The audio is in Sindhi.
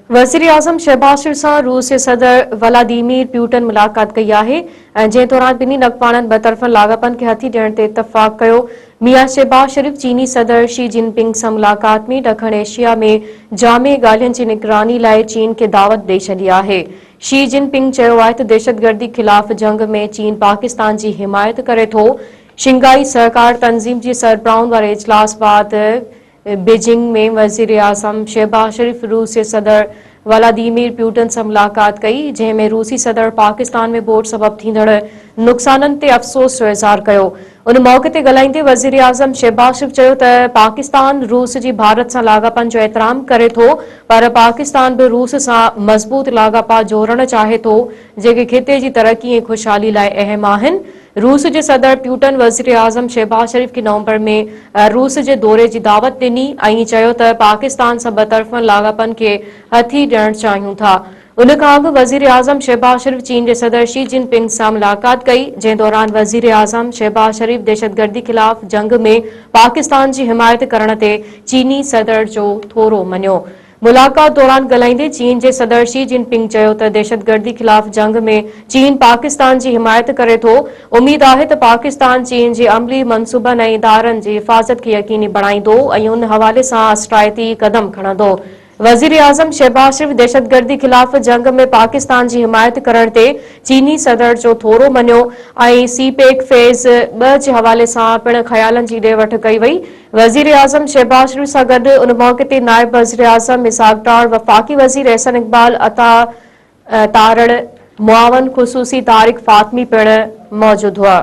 وزيراعظم شهباز شريف سان روس جي صدر ولاديمير پيوٽن ملاقات ڪئي آهي ۽ جنهن دوران ٻنهي اڳواڻن ٻطرفن لاڳاپن کي هٿي ڏيڻ تي اتفاق ڪيو. ميان شهباز شريف چيني صدر شي جن پنگ سان ملاقات ۾ ڏکڻ ايشيا ۾ جامع ڳالهين جي نگراني لاء چين کي دعوت ڏئي ڇڏي آهي. شي جن پنگ چيو آهي ته دهشتگردي خلاف جنگ ۾ چين پاڪستان جي حمايت ڪري ٿو. شنگهائي سهڪار تنظيم جي سربراهن واري اجلاس بعد بيجنگ ۾ وزيراعظم شهباز شريف روس جي صدر ولاديمير پيوٽن سان ملاقات ڪئي، جنهن ۾ روسي صدر پاڪستان ۾ ٻوڏ سبب ٿيندڙ نقصانن تي افسوس جو اظهار ڪيو. ان موقعي تي ڳالهائيندي وزيراعظم شهباز شريف چيو ته پاڪستان روس جي ڀارت سان لاڳاپن جو احترام ڪري ٿو پر پاڪستان به روس سان مضبوط لاڳاپا جوڙڻ چاهي ٿو جيڪي خطي جي ترقي ۽ خوشحالي لاء اهم آهن. روس جي صدر پيوٽن وزيراعظم شهباز شريف کي نومبر ۾ روس جي دوري جي دعوت ڏني ۽ چيو ته پاڪستان سان ٻطرفن لاڳاپن کي هٿي ڏيڻ چاهيون ٿا. ان کان اڳ وزيراعظم شهباز شريف چين جي صدر شي جن پنگ سان ملاقات ڪئي، جنهن دوران وزيراعظم شهباز شريف دهشتگردي خلاف جنگ ۾ پاڪستان جي حمايت ڪرڻ تي چيني صدر جو ٿورو مڃيو. ملاقات دوران ڳالهائيندي چين جي صدر شي جن پنگ چيو ته دهشتگردي خلاف جنگ ۾ چين پاڪستان جي حمايت ڪري ٿو، اميد آهي ته پاڪستان چين جي عملي منصوبن ۽ ادارن جي حفاظت کي يقيني بڻائيندو ۽ ان حوالي سان اثرائتي قدم کڻندو. وزيراعظم شهباز شريف دهشتگردي خلاف جنگ ۾ پاڪستان جي حمايت ڪرڻ تي چيني صدر جو ٿورو مڃيو ۽ سي پيڪ فيز ٻه جي حوالي سان پڻ خيالن جي ڏي وٺ ڪئي وئي. وزيراعظم شهباز شريف سان گڏ ان موقعي تي نائب وزيراعظم اسحاق ڊار، وفاقي وزير احسن اقبال، عطا تارڙ، معاون خصوصي طارق فاطمي پڻ موجود هئا.